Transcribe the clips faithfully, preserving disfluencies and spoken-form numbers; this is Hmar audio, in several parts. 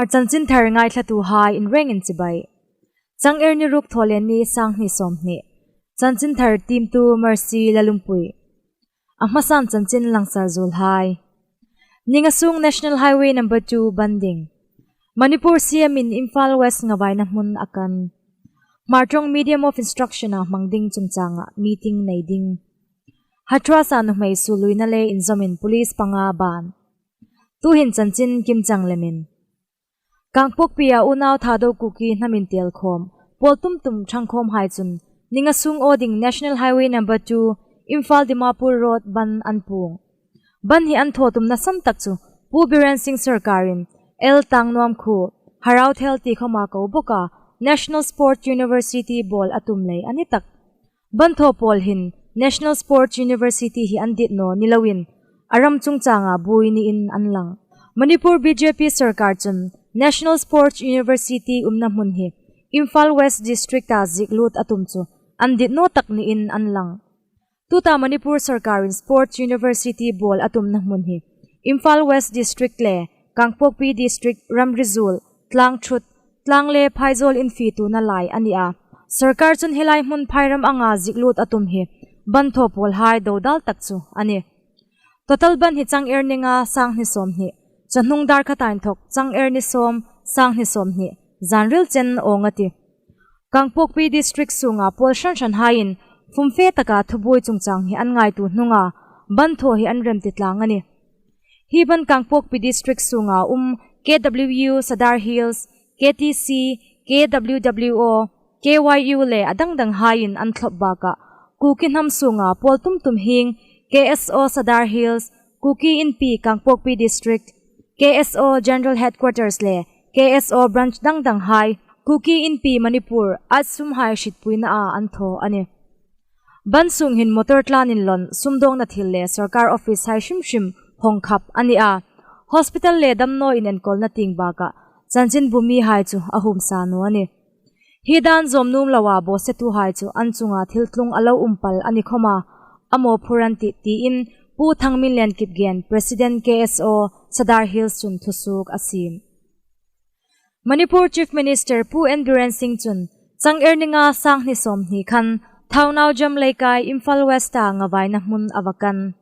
Chanchin thar ngaithlatuhai inrengin chibai. Chang er ni ruk, Thawleni, sanghni sawmhni. Chanchin thar tiemtu Mercy Lalumpui. A hmasan chanchin langsar zuolhai. Ninga sung National Highway number two bandh ding. Manipur C M in Imphal West ngavaina hmun a kan. Hmar ṭawng medium of instruction a hmang ding chungchanga meeting nei ding. Hathras-a nuhmei suoluina le inzawmin police panga ban. Tuhin chanchin kimchang lemin. Kangpokpi-a unau Thado Kuki hnamin telkhawm, pawl tumtum ṭhangkhawmhai chun, ninga sung aw ding National Highway number two, Imphal Dimapur Road bandh an puong. Bandh hi an thaw tumna san tak chu, Pu Biren Singh sawrkarin, L Tangnuam khuo, Harauthel ti khawma ko bawka, National Sport University bawl a tum lei a ni tak. Bandh thaw pawl hin National Sports University hi an dit naw ni loin, a ram chungchanga buoi niin an lang. Manipur B J P sawrkar chun National Sports University umna hmun hi Imphal West District-a ziek lut a tum chu an dit naw tak niin an lang. Tuta Manipur sawrkarin Sports University bawl a tumna hmun hi Imphal West District le Kangpokpi District ramri zuol, tlang thut, tlang le phaizawl infituona lai a ni a. Sawrkar chun hi lai hmun phairam anga ziek lut a tum hi bandh thaw pawlhai dodal tak chu a nih. Total bandh hi chang er ni nga, sanghni sawmhni, chawhnung dar khata inthok chang er ni sawm, sanghni sawmhni, zanril chen awng a tih. Kangpokpi District sunga pawl hran hranhaiin fumfe taka thubuoi chungchang hi an ngaituo hnunga bandh thaw hi an remti tlang a nih. Hi bandh Kangpokpi District sunga um K W U, Sadar Hills, K T C, K W W O, K Y U le a dang danghaiin an thlop bakah, Kuki hnam sunga pawl tumtum hieng K S O Sadar Hills, Kuki Inpi Kangpokpi District, K S O General Headquarters le K S O Branch dang danghai, Kuki Inpi Manipur, arsumhai hritpuinaa an thaw a nih. Bandh sung hin motor tlan inlawn, sumdawngna thil le sawrkar office-hai hrim hrim hawng khap a ni a. Hospital le damnaw inenkawlna tieng bakah chanchinbu mihai chu a huom sa naw a nih. Hi dan zawm nuom loa bawsetuhai chu an chunga thil tlung a lo um pal a ni khawma, a mawphur an tih tiin Pu Thangminlen Kipgen, President K S O Sadar Hills chun thusuok a siem. Manipur Chief Minister Pu N Biren Singh chun chang er ni nga, sanghni sawmhni khan Thaunau Jam Leikai, Imphal West-a ngavaina hmun a va kan.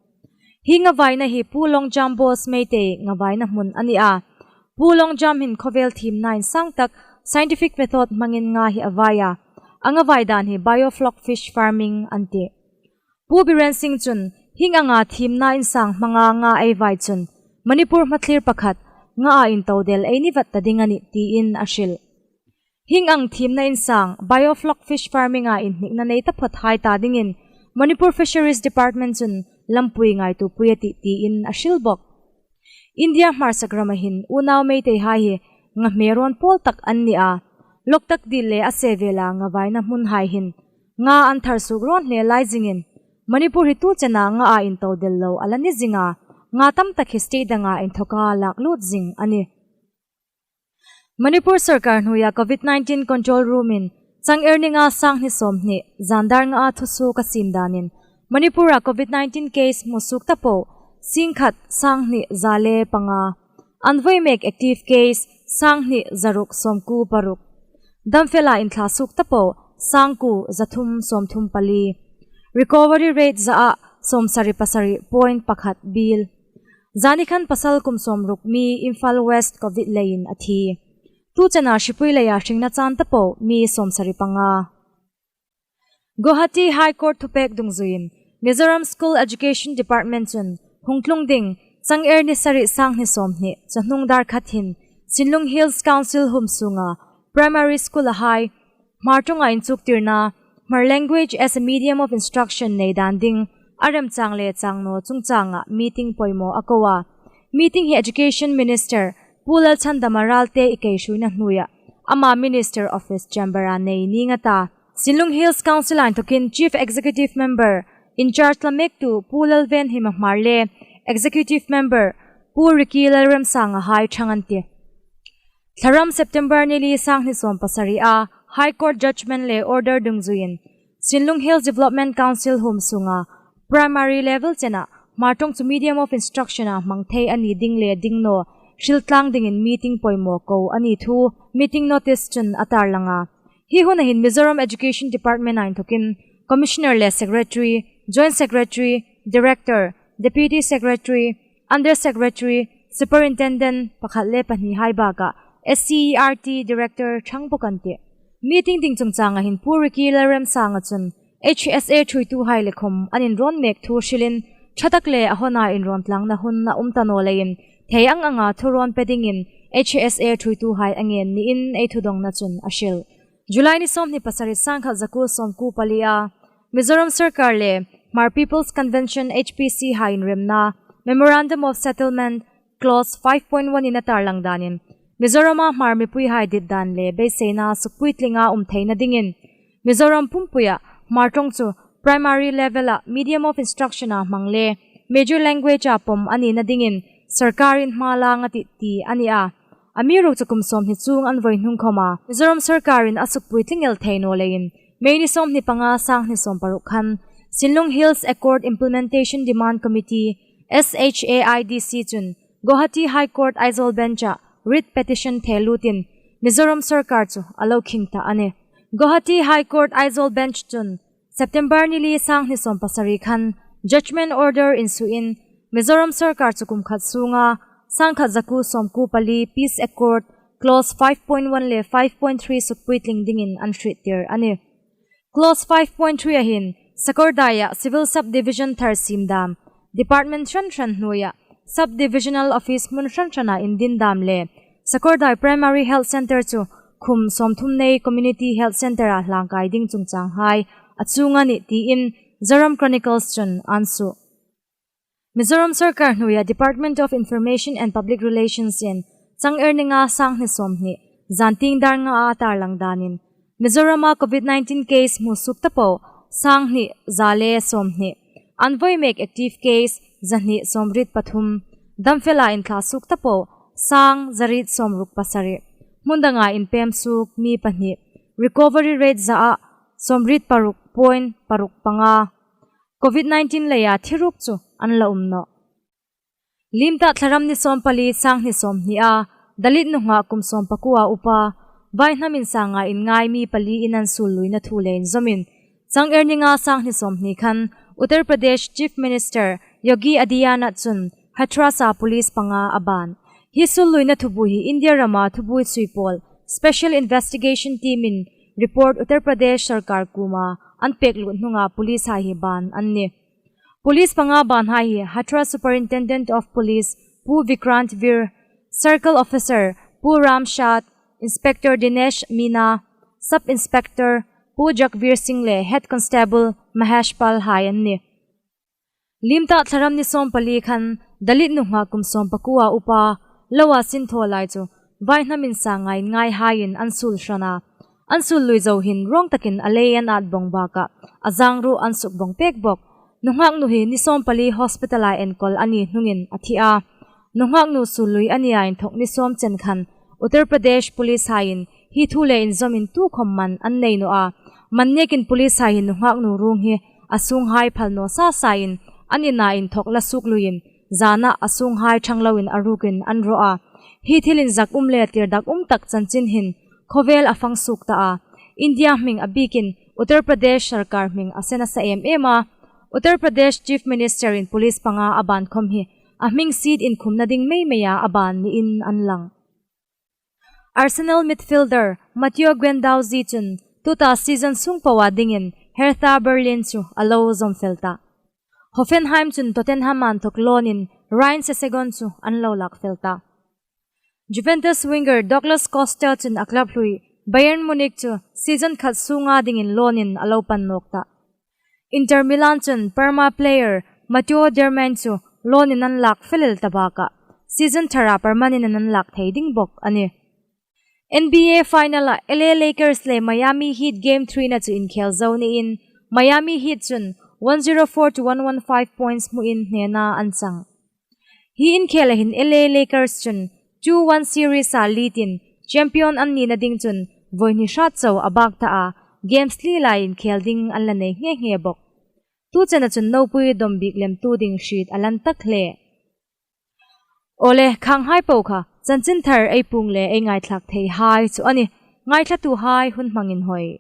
Hi ngavaina hi Pu Longjam Bose Meitei ngavaina hmun a ni a. Pu Longjam hin khawvel thiemna insang tak, scientific method hmangin nga hi a vai a. A ngavai dan hi biofloc fish farming an tih. Pu Biren Singh chun, hieng anga thiemna insang hmanga nga ei vai chun, Manipur hmathlir pakhat, ngaa into del ei ni vat ta ding a nih tiin a hril. Hieng ang thiemna insang, biofloc fish farming-a inhnikna nei taphawthai ta dingin, Manipur Fisheries Department chun lampui ngaituopui a tih tiin a hril bawk. India hmarsak rama hin unau Meiteihai hi nga hmerawn pawl tak an ni a. Loktak dil le a sevela ngavaina hmunhai hin nga an thar suok rawn hle lai zingin, Manipur hi tu chena ngaa into del lo a la ni zing a, nga tam tak hi state danga inthoka lak lut zing a nih. Manipur sawrkar hnuoia Covid nineteen Control Room-in chang er ni nga, sanghni sawmhni, zan dar ngaa thusuok a siem danin, Manipur-a Covid nineteen case hmu suok ta po, singkhat, sanghni, za le panga. An voi mek active case, sanghni, zaruk, sawmkuo paruk. Damfela inthla suok ta po, sangkuo, zathum, sawmthum pali. Recovery rate zaa, sawmsari pasari point pakhat biel. Zanikhan pasal kum sawmruk mi Imphal West Covid leiin a thi. Tu chena hripui leia hringna chan ta po mi sawmsari panga. Guwahati High Court thupek dungzuiin Mizoram School Education Department chun hung tlung ding chang er ni sari, sanghni sawmhni, chawhnung dar khat hin Sinlung Hills Council huom sunga primary school-a hai Hmar ṭawnga inchuktirna, Hmar language as a medium of instruction nei dan ding a remchang le chang naw chungchanga meeting poimaw a ko a. Meeting hi Education Minister Pu Lalchhandama Ralte ikeihruoina hnuoia ama Minister Office Chamber-a nei ning a ta. Sinlung Hills Council-a inthokin Chief Executive Member in charge tlamektu Pu Lalvenhima Hmar le Executive Member Pu Ricky Lalremsanga hai ṭhang an tih. Thlaram September ni li, sanghni sawm pasari-a High Court judgment le order dungzuiin Sinlung Hills Development Council huom sunga primary level chena Hmar ṭawng chu medium of instruction-a hmang thei a ni ding le ding naw hril tlang dingin meeting poimaw ko a ni thu meeting notice chun a tarlang a. Hi huna hin Mizoram Education Department a inthokin Commissioner le Secretary, Joint Secretary, Director, Deputy Secretary, Under Secretary, Superintendent pakhat le pahni hai bakah S C E R T Director ṭhang bawk an tih. Meeting ding chungchanga hin Pu Ricky Lalremsanga chun H S A ṭhuoituhai le khawm an inrawn mek thu hrilin, ṭha tak le a hawna inrawn tlangna hun a um ta naw leiin thei ang anga thurawn pe dingin H S A ṭhuoituhai a ngen niin ei thudongna chun a hril. July ni sawmhni pasari, sangkhat zakuo sawmkuo pali a Mizoram Sawrkar le Hmar People's Convention, H P C hai inremna Memorandum of Settlement Clause five point one in a tarlang danin Mizorama Hmar mipuihai dit dan le beiseina sukpuitlinga um theina dingin Mizoram pumpuia Hmar ṭawng chu primary level-a medium of instruction-a hmang le major language-a pawm a nina dingin sawrkarin hma lâng a tih ti a ni a. Amiruokchu kum sawmhni chuong an voi hnung khawma Mizoram sawrkarin a sukpuitling el thei naw leiin May ni sawmhni panga, sanghni sawm paruk khan Sinlung Hills Accord Implementation Demand Committee, S H A I D C chun Guwahati High Court Aizawl Bench-a writ petition thelutin Mizoram sawrkar chu a lo khing ta a nih. Guwahati High Court Aizawl Bench chun September ni li, sanghni sawm pasari khan judgment order insuoin Mizoram sawrkar chu kum khat sunga sangkhat zakuo sawmkuo pali Peace Accord Clause five point one le five point three sukpuitling dingin an hriettir a nih. Clause five point three-a hin Sakawrdaiah Civil Subdivision thar siem dam, department hran hran hnuoia Subdivisional Office hmun hran hrana indin dam le Sakawrdai Primary Health Centre chu khum sawmthum nei Community Health Centre-a hlangkai ding chungchanghai a chuong a nih tiin Zoram Chronicles chun an suo. Mizoram sawrkar hnuoia Department of Information and Public Relations-in chang er ni nga, sanghni sawmhni, zantieng dar nga-a a tarlang danin Mizorama Covid nineteen case hmusuok ta po sanghni za le sawmhni, an voi mek active case zahni sawmriet pathum, damfela inthla suok ta po sang zariet sawmruk pasari, hmun danga inpem suok mi pahni, recovery rate zaa sawmriet paruk point paruk panga, Covid nineteen leia thi ruk chu an la um nawh. Limta thlaram ni sawmpali, sanghni sawmhni-a Dalit nunghak kum sawmpakuo-a upa, vaihnamin sanga inngai mi paliin an sulluina thu le inzawmin chang er ni nga, sanghni sawmhni khan Uttar Pradesh Chief Minister Yogi Adityanath chun Hathras-a police panga a ban. Hi sulluina thubuoi hi India rama thubuoi suipawl Special Investigation Team-in report Uttar Pradesh sawrkar kuoma an pek lut hnunga police-hai hi ban an nih. Police panga banhai hi Hathras Superintendent of Police Pu Vikrant Vir, Circle Officer Pu Ram Shah, Inspector Dinesh Meena, Sub Inspector Pu Jagbir Singh le Head Constable Mahesh Pal hai an nih. Limta thlaram ni sawmpali khan Dalit nunghak kum sawmpakuo-a upa, loa sin thaw lai chu vaihnamin sanga inngaihaiin an sulhran a. An sullui zo hin rawng takin a lei an at bawng bakah a zang ruo an sukbawng pek bawk. Nunghak nu hi ni sawmpali hospital-a enkawl a ni hnungin a thi a. Nunghak nu sullui a nia inthok ni sawm chen khan Uttar Pradesh police-haiin hi thu le inzawmin tukhawm man an nei naw a. Man nekin police-hai hin nunghak nu ruong hi a sunghai phal naw sa sain an ina inthok la suok luiin zana a sunghai ṭhang loin a rukin an raw a. Hi thil inzak um le tirdak um tak chanchin hin khawvel a fang suok ta a. India hming a bikin Uttar Pradesh sawrkar hming a se nasa em em a. Uttar Pradesh Chief Minister-in police panga a ban khawm hi a hming siet inkhumna ding mei meia a ban niin an lang. Arsenal midfielder Matteo Guendouzi chun tuta season sung poa dingin Hertha Berlin chu a lo zawm fel ta. Hoffenheim chun Tottenham-a inthok loan-in Ryan Sessegnon chu an lo lak fel ta. Juventus winger Douglas Costa chun a club hlui Bayern Munich chu season khat sunga dingin loan-in a lo pan nawk ta. Inter Milan chun Parma player Matteo Darmian chu loan-in an lak fel el ta bakah season thara permanent-in an lak thei ding bawk a nih. N B A final-a L A Lakers le Miami Heat Game three-na chu inkhel zo niin Miami Heat chun one zero four to one one five points hmuin hnena an chang. Hi inkhela hin L A Lakers chun two one series-a lead-in champion an nina ding chun voihni hrat chau a bak ta a, games li lai inkhel ding an la nei nghe nghe bawk. Tu chena chun nopui dawm bik lemtu ding hriet a lan tak hle. Awle, khânghai po kha chanchinthar ei puong le ei ngaithlâk theihai chu a nih. Ngaithlatuhai, hun hmang inhawi.